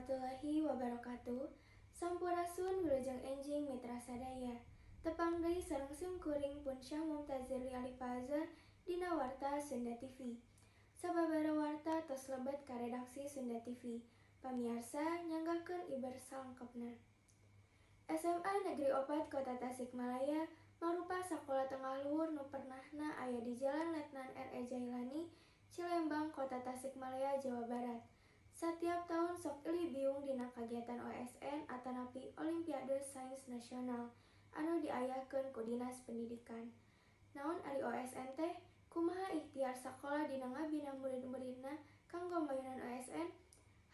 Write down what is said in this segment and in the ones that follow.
Warahmatullahi wabarakatuh. Sampurasun, wilujeng enjing mitra sadaya. Tepang deui sareng sim kuring pun Syah Mumtazir Alifa Azhar dina Warta Sunda TV. Sababaraha warta tos lebet ka redaksi Sunda TV. Pamiarsa, nyanggakeun iber salengkepna. SMA Negeri 4 Kota Tasikmalaya marupa sakola tengah luhur nu pernahna aya di Jalan Letnan R.E. Jailani, Cilembang, Kota Tasikmalaya, Jawa Barat. Satiap tahun sok ilih biung dina kagiatan OSN atanapi Olimpiade Sains Nasional anu diayakeun ku Dinas Pendidikan. Naon ari OSN teh? Kumaha ikhtiar sakola dina ngabina murid-muridna kanggo mayunan OSN?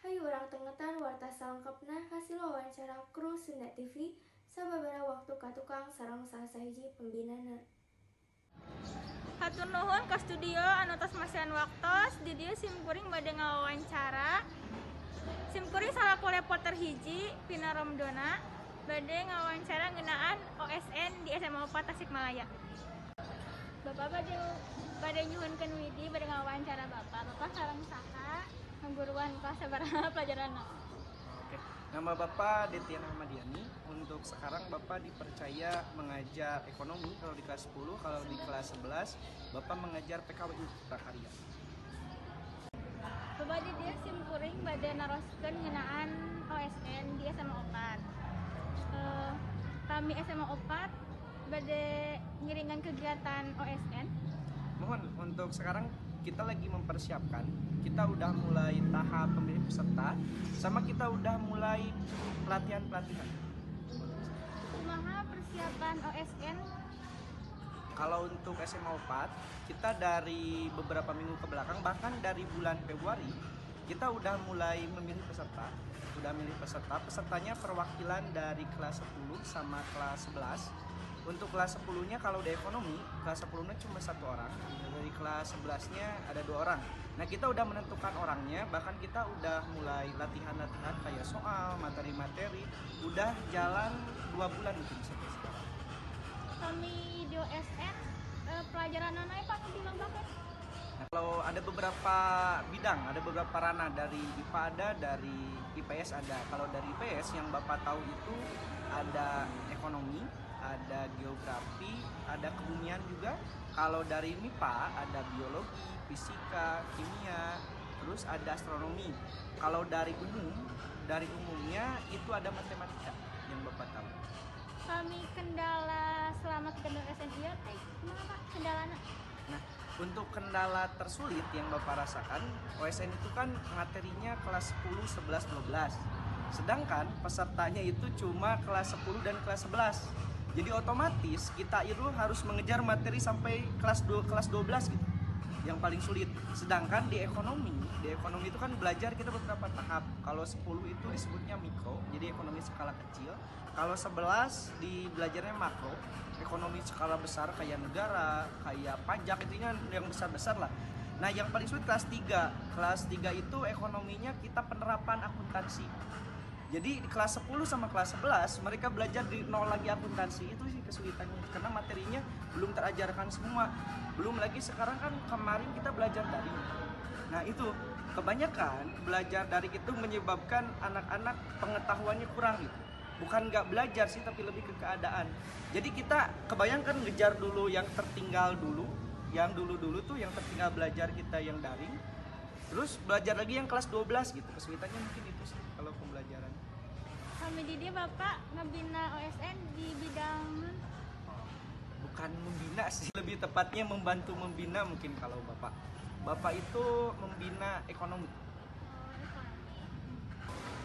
Hayu urang tengetan warta salengkepna hasil wawancara kru Sunda TV sababaraha waktu ka tukang sareng salah sahiji pembinana. Hatur nuhun ka studio anu tos masihan waktos. Di dieu sim kuring bade ngawawancara. Sim kuring salaku reporter hiji Pina Romdona bade ngawawancara ngeunaan OSN di SMA 4 Tasikmalaya. Bapak bade nyuhunkeun widi bade ngawawancara Bapak. Bapak sareng saha, ngaguruan kelas sabaraha, pelajaran naon? Oke, nama Bapak Detian Ahmadiani. Untuk sekarang Bapak dipercaya mengajar ekonomi kalau di kelas 10, kalau di kelas 11 Bapak mengajar PKWU Prakarya. Bapak, di dieu sim kuring bade naroskeun ngeunaan OSN di SMA 4. Kami SMA 4 bade ngiringan kegiatan OSN. Mohon, untuk sekarang kita lagi mempersiapkan. Kita udah mulai tahap pemilih peserta, sama kita udah mulai pelatihan-pelatihan. Kumaha persiapan OSN? Kalau untuk SMA 4, kita dari beberapa minggu ke belakang, bahkan dari bulan Februari, kita udah mulai memilih peserta. Udah milih peserta, pesertanya perwakilan dari kelas 10 sama kelas 11. Untuk kelas 10-nya kalau di ekonomi, kelas 10-nya cuma satu orang. Dari kelas 11-nya ada dua orang. Nah, kita udah menentukan orangnya, bahkan kita udah mulai latihan-latihan kayak soal, materi-materi, udah jalan 2 bulan mungkin sampai sekarang. Kami di OSN pelajaran naon Pak nu dilombakeun? Nah, kalau ada beberapa bidang, ada beberapa ranah, dari IPA ada, dari IPS ada. Kalau dari IPS yang Bapak tahu itu ada ekonomi, ada geografi, ada kebumian juga. Kalau dari MIPA ada biologi, fisika, kimia, terus ada astronomi. Kalau dari umum, dari umumnya itu ada matematika yang Bapak tahu. Kami kendala selama kita di OSN ieu teh kumaha, Pak, kendalana? Nah, untuk kendala tersulit yang Bapak rasakan, OSN itu kan materinya kelas 10, 11, 12. Sedangkan pesertanya itu cuma kelas 10 dan kelas 11. Jadi otomatis kita itu harus mengejar materi sampai kelas 2, kelas 12 gitu. Yang paling sulit. Sedangkan di ekonomi itu kan belajar kita beberapa tahap. Kalau 10 itu disebutnya mikro, jadi ekonomi skala kecil. Kalau 11 di belajarnya makro, ekonomi skala besar kayak negara, kayak pajak, intinya yang besar-besar lah. Nah, yang paling sulit kelas 3. Kelas 3 itu ekonominya kita penerapan akuntansi. Jadi di kelas 10 sama kelas 11 mereka belajar di nol lagi akuntansi, itu sih kesulitannya karena materinya belum terajarkan semua. Belum lagi sekarang kan kemarin kita belajar daring. Nah, itu kebanyakan belajar daring itu menyebabkan anak-anak pengetahuannya kurang gitu. Bukan nggak belajar sih, tapi lebih ke keadaan. Jadi kita kebayangkan ngejar dulu yang tertinggal dulu, yang dulu-dulu tuh yang tertinggal belajar kita yang daring, terus belajar lagi yang kelas 12 gitu. Kesulitannya mungkin itu sih kalau pembelajaran. Kami di dieu Bapak ngebina OSN di bidang Bukan membina sih, lebih tepatnya membantu membina mungkin. Kalau Bapak, Bapak itu membina ekonomi. Oh, ekonomi.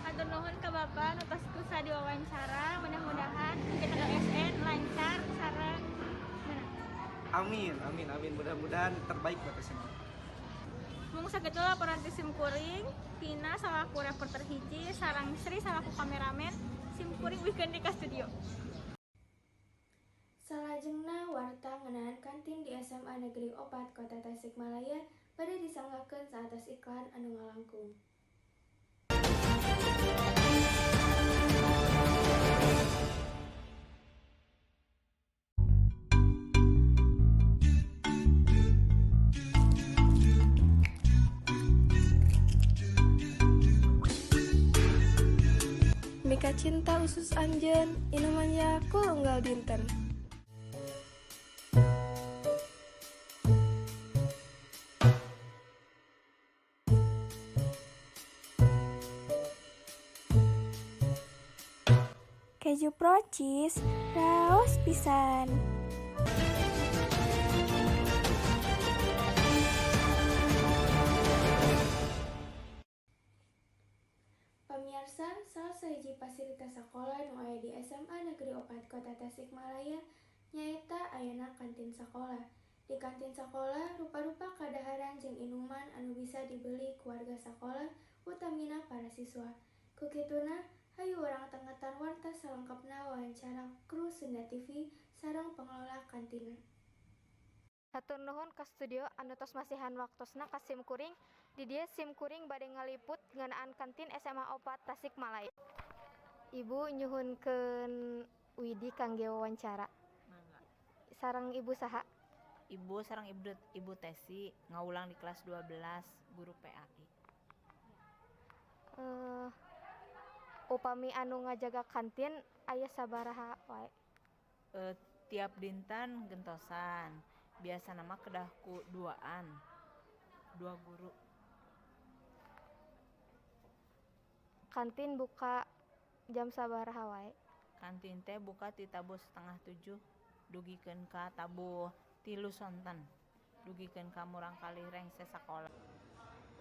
Hatur nuhun ke Bapak nu tos tiasa diwawancara. Mudah-mudahan kegiatan OSN lancar sareng meunang. Amin, amin, amin, mudah-mudahan terbaik buat SMA. Mung sakitu laporan ti sim kuring, Tina salaku reporter hiji sareng Sri salaku kameramen. Sim kuring uihkeun deui ka studio. Salajengna warta ngeunaan kantin di SMA Negeri 4 Kota Tasikmalaya bade disanggakeun saatos iklan anu ngalangkung. Mikacinta usus anjeun, inuman Yakult unggal dinten. Keju Procis raos pisan. Pamiarsa, salah sahiji fasilitas sakola nu aya di SMA Negeri 4 Kota Tasikmalaya nyaeta ayana kantin sakola. Di kantin sakola rupa-rupa kadaharan jeung inuman anu bisa dibeli ku warga sakola, utamina para siswa. Ku kituna, hayu urang tengetan warta salengkapna wawancara kru Sunda TV sareng pengelola kantina. Hatur nuhun ka studio anu tos masihan waktosna ka sim kuring. Di dieu sim kuring bade ngaliput ngeunaan kantin SMA 4 Tasikmalaya. Ibu nyuhunkeun widi kangge wawancara. Mangga. Sareng ibu saha? Ibu sareng Ibu Tesi ngawulang di kelas 12 guru PAI. Upami anu ngajaga kantin aya sabaraha wae? Tiap dinten gentosan. Biasana mah kedah ku duaan. Dua guru. Kantin buka jam sabaraha wae? Kantin teh buka ti tabuh 6.30 dugikeun ka tabuh 3 sonten. Dugikeun ka murangkalih rengse sakola.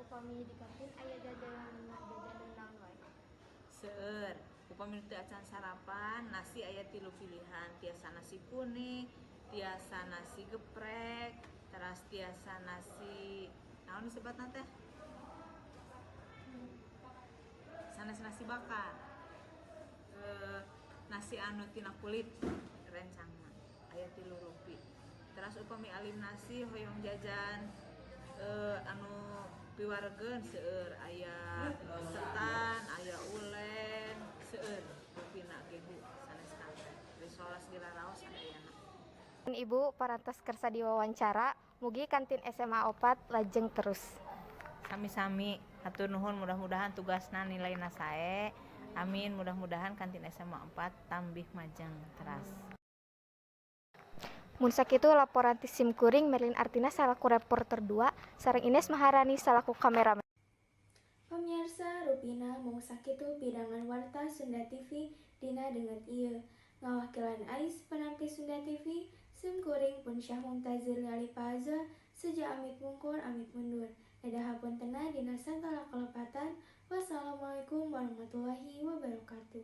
Upami di kantin aya jajanan naon wae? Seueur. Upami teu acan sarapan, nasi aya 3 pilihan, tiasa nasi kuning, tiasa nasi geprek, teras tiasa nasi naon disebutna teh? Sanes nasi bakar. Nasi anu tina kulit rencangna aya 3 rupi. Teras upami alim nasi hoyong jajan anu piwaregeun seueur, aya setan, aya ulen, seueur rupina ge Bu sanes kanten. Risoles dilaraos sadayana. Ibu parantos kersa diwawancara, mugi kantin SMA 4 lajeng terus. Sami-sami, hatur nuhun, mudah-mudahan tugasna nilaina sae. Amin, mudah-mudahan kantin SMA 4 tambih majeng teras. Mun sakitu laporan ti sim kuring, Merlin Artina salaku reporter 2, sareng Ines Maharani salaku kameramen. Pemirsa, rupina mung sakitu pidangan warta Sunda TV dina denget ieu. Ngawakilan Ais penampi Sunda TV, sim kuring pun Syah Mumtazir Gali Paza, seja amit mungkur amit mundur. Dadah hapuntena dina sagala kelepatan. Wassalamualaikum warahmatullahi wabarakatuh.